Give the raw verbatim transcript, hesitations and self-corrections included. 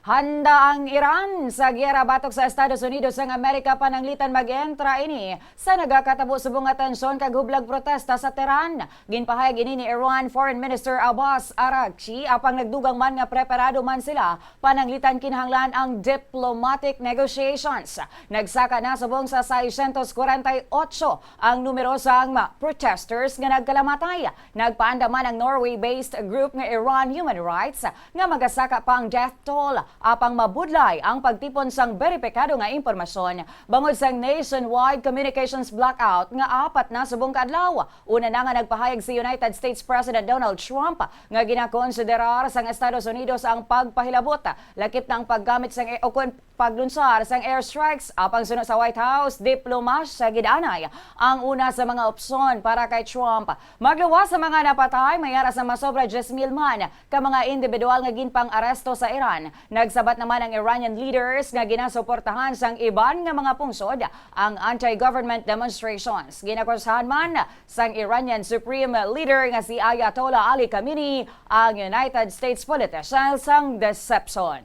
Handa ang Iran sa giyera batok sa Estados Unidos sang Amerika, pananglitan mag-entra ini sa nagakatabo subong nga tensyon kag hublag protesta sa Tehran. Ginpahayag ini ni Iran Foreign Minister Abbas Araghchi, apang nagdugang man nga preparado man sila pananglitan kinahanglan ang diplomatic negotiations. Nagsaka na subong sa seiscientos kwarenta y ocho ang numero sang mga protesters nga nagkalamatay. Nagpaandam man ang Norway-based group nga Iran Human Rights nga magasaka pa ang death toll, apang mabudlay ang pagtipon sang beripikado nga impormasyon bangod sang nationwide communications blackout nga apat na subong ka adlaw. Una na nga nagpahayag si United States President Donald Trump nga ginakonsiderar sang Estados Unidos ang pagpahilabot, lakip na ang paggamit sang e-, o kon paglunsar sang airstrikes, apang suno sa White House, diplomasya gid anay ang una sa mga opsyon para kay Trump. Magluwas sa mga napatay, may ara sa masobra diyes mil man ka mga individual nga ginpang-aresto sa Iran. Nagsabat naman ang Iranian leaders nga ginasuportahan sang iban nga mga pungsod ang anti-government demonstrations. Ginakusahan man sang Iranian Supreme Leader nga si Ayatollah Ali Khamenei ang United States politician sang deception.